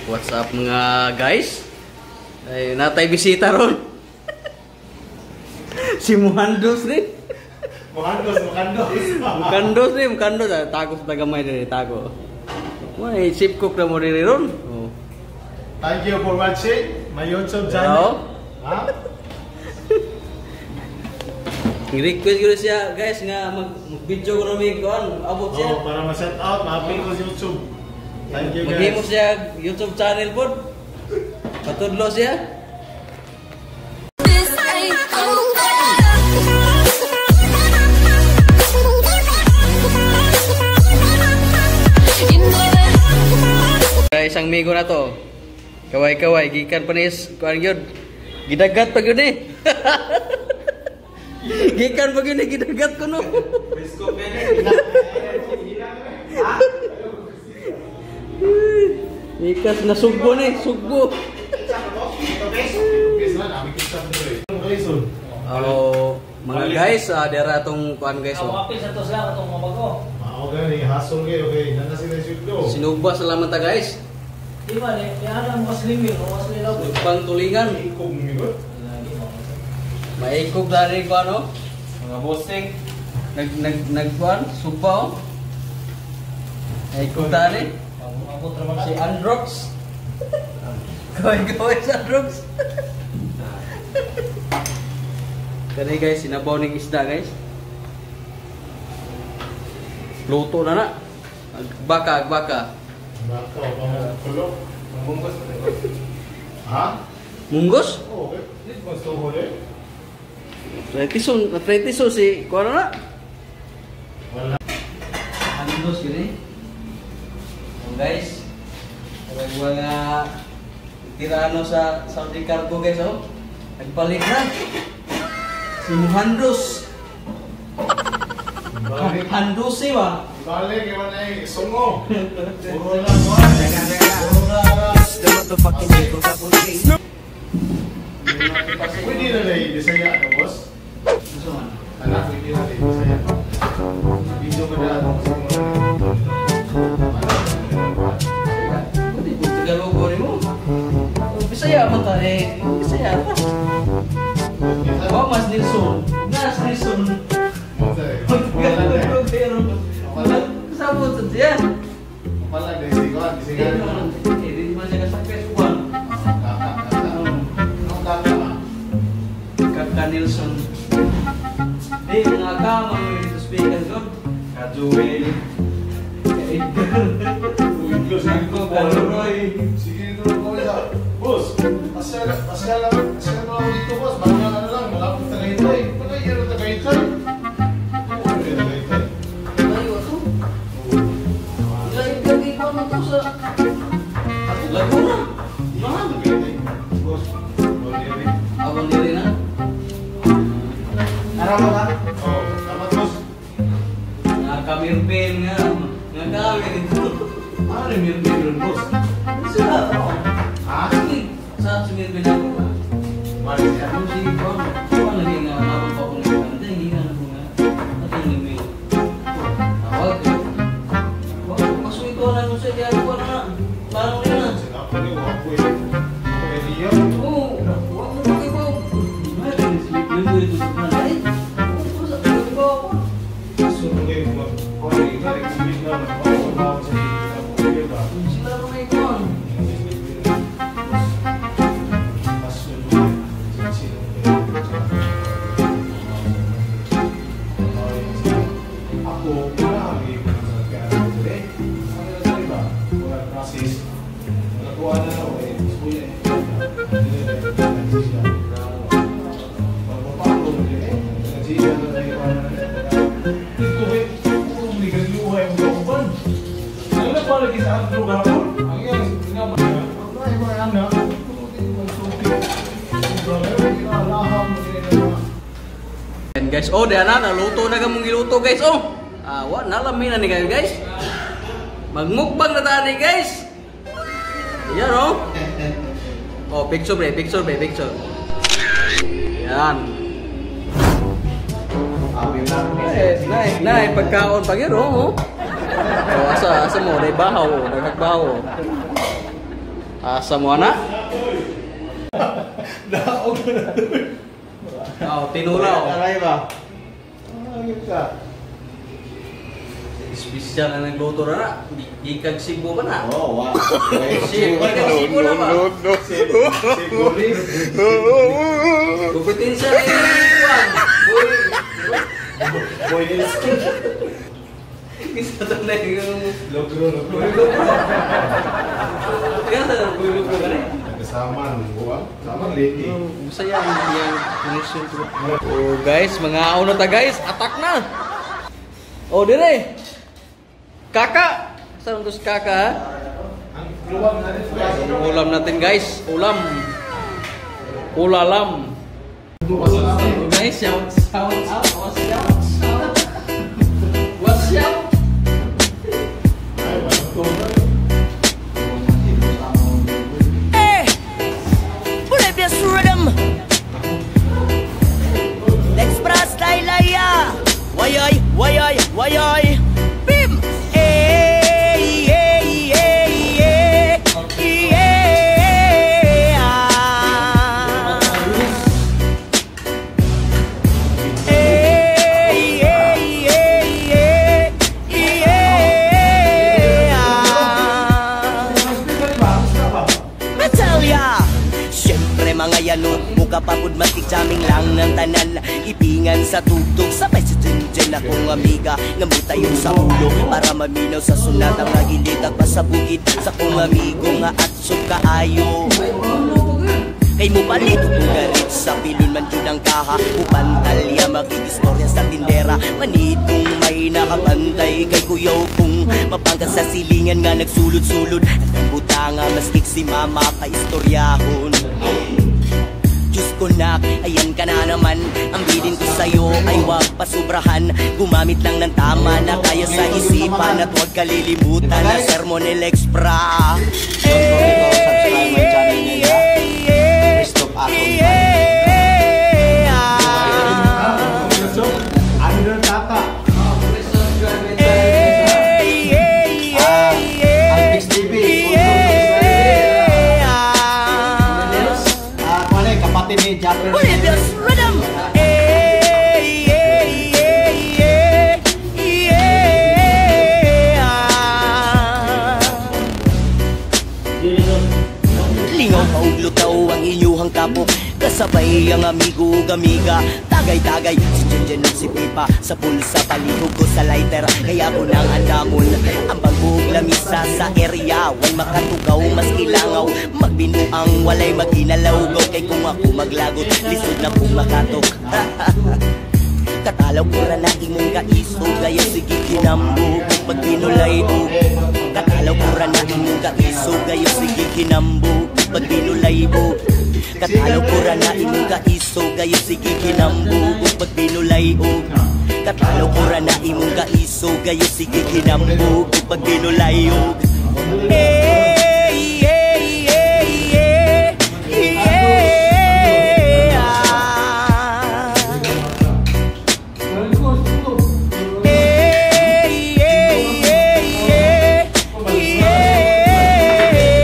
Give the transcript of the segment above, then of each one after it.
What's up mga guys? Ay, natay bisita ron. Si Muhandos ni. Mukandos, mukandos. Mukandos ni, mukandos. Ah, tago sa tagamay diri, tago. May chip cook na mo diri ron. Oh. Thank you for watching my YouTube channel. Ha? Request ko siya guys nga mag-video ko mi kuan, abot siya. Oh, para ma-set out, ma-appeal ko sa YouTube. Thank you guys. Maghimo siya YouTube channel pod. Patudlo siya. This ain't over. You know that. Guys, ang migo na to. Kaway-kaway gikan pa nis kuan gyud. Gidagat pa gyud ni. Gikan pa gyud ni, gidagat ko no. Ikas na sugbo ni, sugbo. Oh, mga guys, dira atong kuan guys oh. Apil sa to sila katong mga bago. Mao gani hasol kayo kay nana sila sweldo. Sinugba salamat ta guys. Di ba ni ana mo slimming o mas nila ko. Pang tulingan. Ikog mi god. Maikog dali ko ano? Mga bossing. Nag nag nagkuan, sugba oh. Maikog dali. Si Androx. Kaway-kaway sa Androx. Kani guys, sinabaw ng isda guys. Luto na na. Agbaka, agbaka. Baka pa mo kulo. Munggos. Ha? Munggos? Oh, okay. Di ba so hole? Pretiso, pretiso si kuan na. Wala. Andos yun eh. So guys, parang mga tirano sa Saudi Cargo guys oh. Nagbalik na. Si Muhandos. Balik. Handusi ba? Balik iwan ay sungo. Puro lang ko. Puro lang. Pwede na na Bisaya no boss? Gusto man. Anak, pwede na na Bisaya. Video ko na ako kasi mo. Pwede kung Tagalog ko rin mo. Bisaya man ta eh. Bisaya ta. Oh, mas Nilsson. Mas Nilsson. Tagalog pero. Sabot sa siya. Pala, desi ko, desi Hindi ka. man hindi man siya kasakit kuan. Kaka, kaka. Anong kaka? Kaka Nilsson. Di mga ka mga dito speaker ko. Ka Joel. Ka Edgar. Ko ka Roy. Sige, ito ko isa. Boss, pasyal, pasyal, pasyal mo lang dito, boss. Baka ano lang, malapit Tagaytay. Wala yan ang Tagaytay. Ano yung Tagaytay? Layo ato. Layo kay kuan man to sa Laguna. Mahal Tagaytay. Boss, Boliri. Abang diri na. Araw ka? Oo, tama, boss. Nga kamirpin nga. Nga kami dito. Ano yung mirpin ron, boss? Sila. Oh. Ha? Sa sumirpin ako. Mali siya. Ako si Juan. Juan lagi nga nabang pa akong nagkanta. Hindi nga ako nga. Atong email. Tawag ko. Wag, pasukin ko na nung siya. Kaya ko na. Parang niya na. Sinapo niyo, wako eh. Pwede yun. Oo. Wag mo kayo ba? May rin ito sa kanay. Ako. Sunod kayo mag- Okay, nag-recommend na. Oo, bawal sa inyo. Sila na may kuwan. Ako, marami ko sa kaya Ano na sa iba? Wala process. Nakuha na ako eh. Gusto niya eh. Pagpapako mo din eh. Nagsiya na na iba na Dito eh. Puro luhay mo ako ba? Ano pa lagi sa Andrew gahapon? Ang yan, ay mga anak. Yan guys, oh diyan na, naluto na kamong giluto guys, oh. Ah, wa nalami na ni kayo guys. Magmukbang na tani guys. Yan oh. Oh, picture bre, picture bre, picture. Yan. Eh, nay, nay, pagkaon pag yun, oh. Oh, asa, asa mo, day bahaw, oh, nagbahaw. Oh. Asa mo na? Daog na. Oh, tinula oh. Aray ba? Ano ka? Espesyal na nagluto na na. Gikag Cebu pa na. Oh, wow. Gikag Cebu na ba? Siguri. Kompetensya ni Juan. Boy. Boy Nilsson. Isa to na yung Logro, logro. Boy Logro. Kaya sa Boy Logro ka na eh. Kasama ng buwan. Sama lady. Masaya ang iyang connection to. Oh guys, mga ano ta guys, attack na. Oh dire. Kaka. Saan to si Kaka ha? Ang luwag na rin. Ulam natin guys, ulam. Ulalam. Oh, guys, shout shout out, what's up? What's up? Hey, pull up your rhythm. Express style ya. Why ay, why ay, why ay. Bim. Hey, hey, hey, hey. Yeah. Hey, hey, hey, hey. Yeah. Tell ya. Siyempre mga yanot, muka pagod matik-jamming lang ng tanan. Ipingan sa tugtog, sabay sa dyan akong amiga. Namutayon sa ulo para maminaw sa sunat. Ang nagilitag pa sa bukid sa kong amigo nga at kaayo. Kay mo palit garit sa pilon man jud ang kaha. Upantalya makigistorya sa tindera. Manit kung may nakabantay kay kuyaw kung mapangkat sa silingan nga nagsulod-sulod. At ang butanga maskik si mama pa istoryahon. Diyos ko nak, ayan ka na naman. Ang bilin ko sa'yo ay wag pasubrahan. Gumamit lang ng tama na kaya sa isipan. At wag kalilimutan na sermon ni Lex Pra. Subscribe my channel guys ha. Christoph Atom. Ano tata? Alpix TV. Kuan kapatid ni Japper. Rhythm. Hey, hey, hey, hey, yeah. Lingaw pauglutaw ang inyuhang kapok. Kasabay ang amigo ug amiga. Tagay-tagay si Jenjen ug si Pipa. Sa pulsa palihog ko sa lighter. Kaya ko nang andamon ang bagong lamisa sa area. Way makatugaw mas kilangaw. Magbinuang walay maginalaw. Kay kung ako maglagot lisod na kong makatok. Katalaw ko ra na imong kaiso. Gaya sige kinambog pag binulay og. Katalaw ko ra na imong kaiso. Gaya sige kinambog pag binulay og. Katalaw ko ra na imong kaiso. Gaya sige kinambog pag binulay og. Katalaw ko ra na imong kaiso. Gaya sige kinambog pag binulay og. Hey, hey, hey, hey, yeah. Hey, hey, hey, hey, yeah.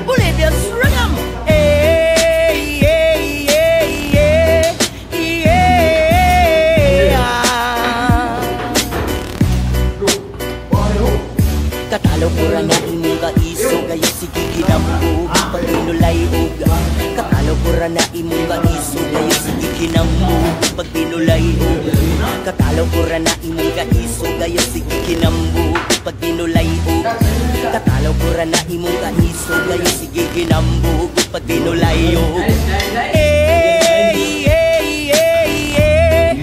Bolivia's rhythm. Hey, hey, hey, hey, yeah. Katalaw ko ra na imong kaiso. Gaya sige kinambog pag binulay og. Katalaw ko ra na imong kaiso. Gaya sige kinambog pag binulay og. Katalaw ko ra na imong kaiso. Gaya sige kinambog pag binulay og. Katalaw ko ra na imong kaiso. Gaya sige kinambog pag binulay og. Hey, hey, hey, hey, yeah.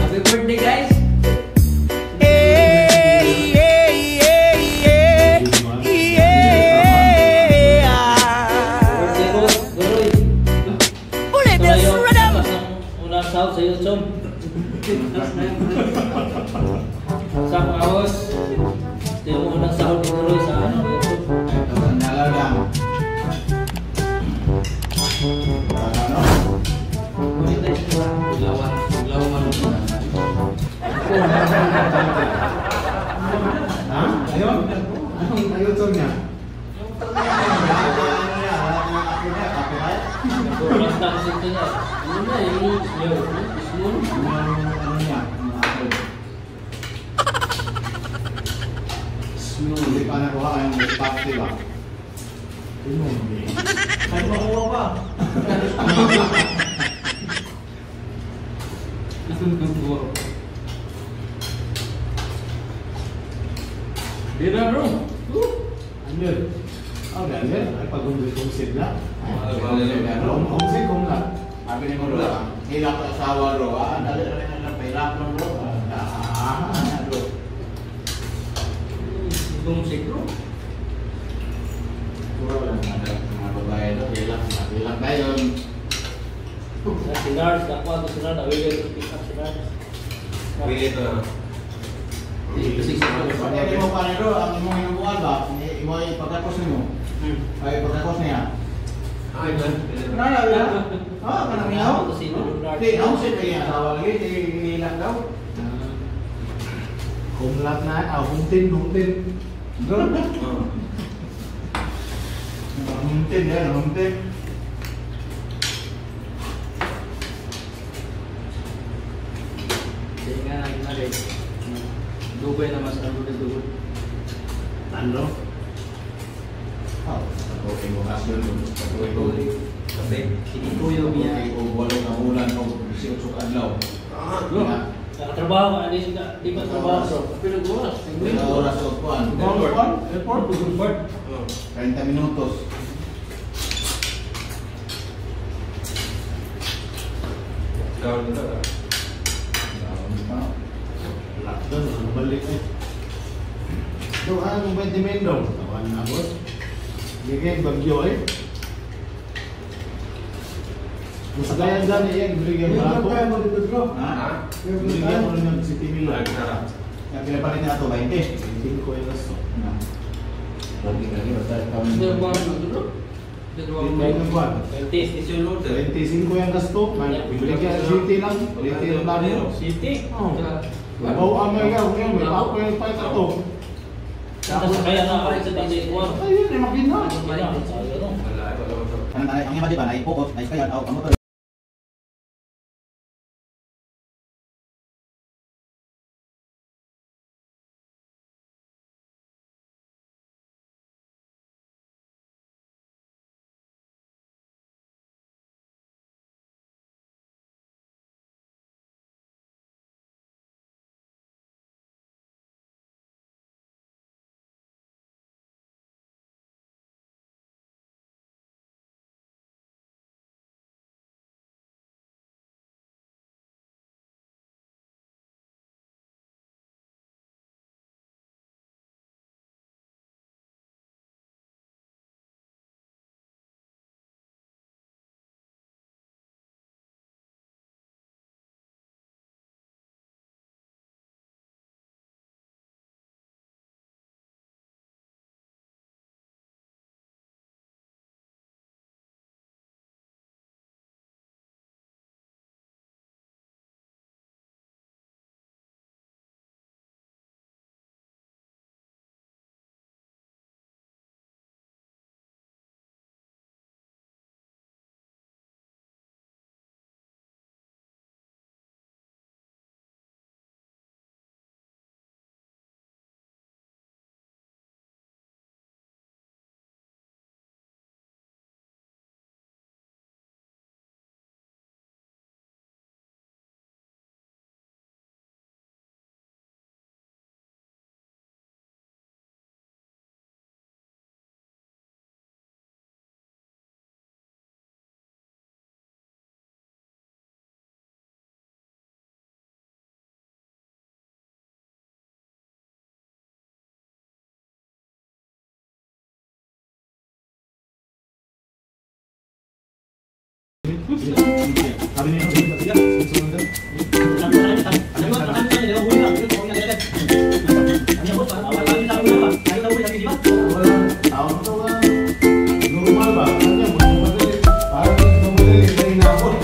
Happy birthday guys. Hey, hey, hey, hey, yeah. Birthday ko, Goroy. Bolivia's rhythm. Unang sahod sa YouTube. Sa mga host, ito yung unang sahod ni Goroy sa ano, YouTube. Nalaw lang. Ano? Monetize ko. Lawan, lawan. Ha? Ayun? Anong ayun niya? Basta kasi ito niya. Ano na yung small? Ano niya? Small. Hindi pa nakuha ang party ba? Ay, makuha pa. Di na bro. Ano yun? Oh, ganyan. Ay, pag-umbi-umsid na. Umsid kung na. Sabi ni mo bro, hilak sa asawa bro, ah, dali na rin ang pahilak mo bro. Ah, bro. Itong bro. Puro lang mga babae do, hilak, hilak na yun. Si Nars, nakuha ko si Nars. Nawili ko pick up si Nars. Wili ito na. Pag mo pa bro, ang imong hinubuan ba? Imo ay pagkakos nimo. Ay pagkakos niya. Ah, ito. Na na na. Ah, kanang yaw. Ako si Nars. Di, ang sit kaya asawa lagi, di hilak daw. Kumlat na, ah, humtin, humtin. Bro. Humtin yan, humtin. Kaya nga na guys. Dugay na mas ang dugay. Ano? Oh, okay mo kasyon. Okay ko. Kape. Sinikuyo niya. Okay ko walong na ulan o 18 adlaw. Nakatrabaho ka, di di ba trabaho bro? Pero oras. Pila oras o kuan? Airport? Airport? 30 minutos. Down ito. Lockdown, ano balik eh. Ito, anong 20 min daw? Tawan na, boss. Bigay, bagyo eh. Mas gaya dyan eh, bigyan mo ako. Ha? Bigyan mo rin ng City Milo. Kaya pinapalit niya ito, 20. 25 yung gasto. Lagi lagi basta Dalawa buwan na bro. Dalawa Bigyan ng buwan. 20. 25 yung gasto. Bigyan City lang. City lang tayo. City? Oh. Labaw ang may gaw, ngayon may ako yung fight ato. Tapos kaya nga ako sa dati ko. Ayun, eh, makina. Wala, wala mo ito. Ang iba di ba, naipukot, naiskayan, ang motor. Sabi niya, susunod. Tawag to ba? Normal ba? Ano yan? Madali. Parang madali. May hinabot.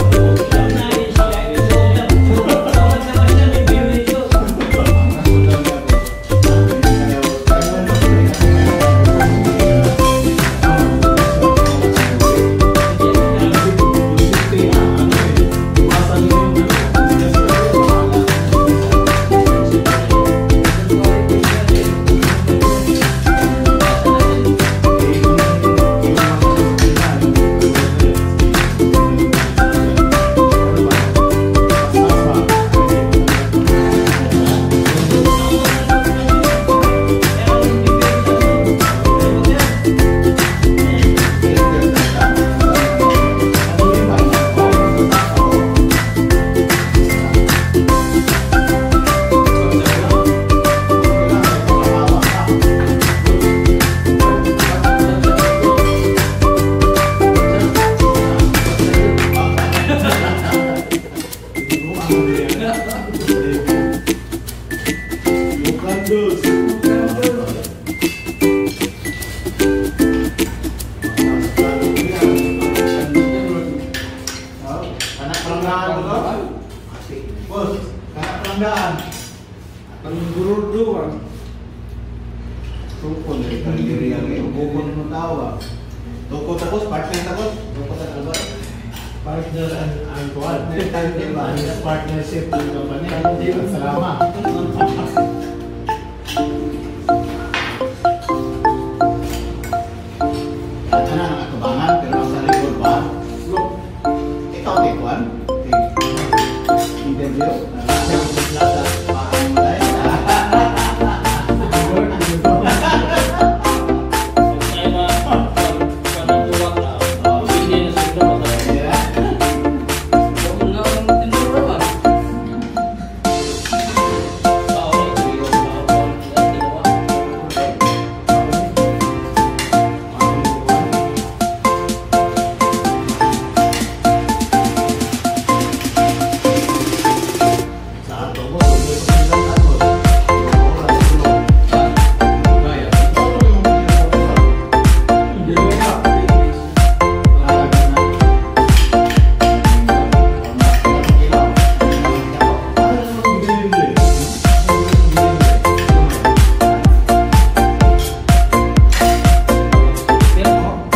Bukandos. Anak pelanggan ko to? Boss, anak pelanggan. Ang gururdo ah. Tukon dari diri ang tukon ng tao ba? Tuko tapos, partner tapos, tuko tapos. Partner and kuwan. Tandem ba? Partnership ng company. Salamat. Ano ang atubangan pero sa likod ba? Ikaw take one. Take interview. Sa paan mo dahil. Kaya ma, panatuwak na. Hindi na siguro basta. Yeah. Nga ang tinuro ba? Tao eh, tao, tao, ginawa. Sa ato mo, tuloy pa sila ato. Oras mo. Kaya. Ano naman bigay nila eh? Pero,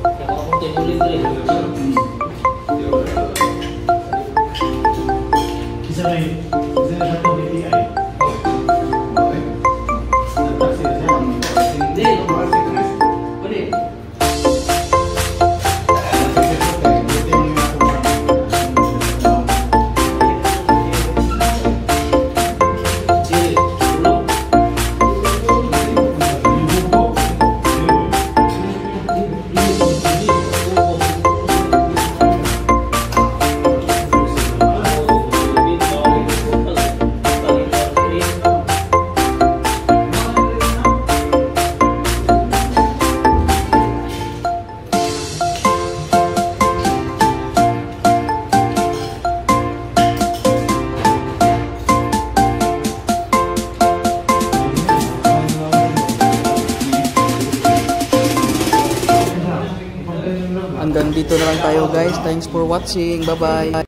kaya akong tinuloy rin. Isa na sa to BTI. Nagtaksi na siya. Hindi. Pwede. Sige, tulog. Yung buko. Hindi, Hanggang dito na lang tayo, guys. Thanks for watching. Bye-bye.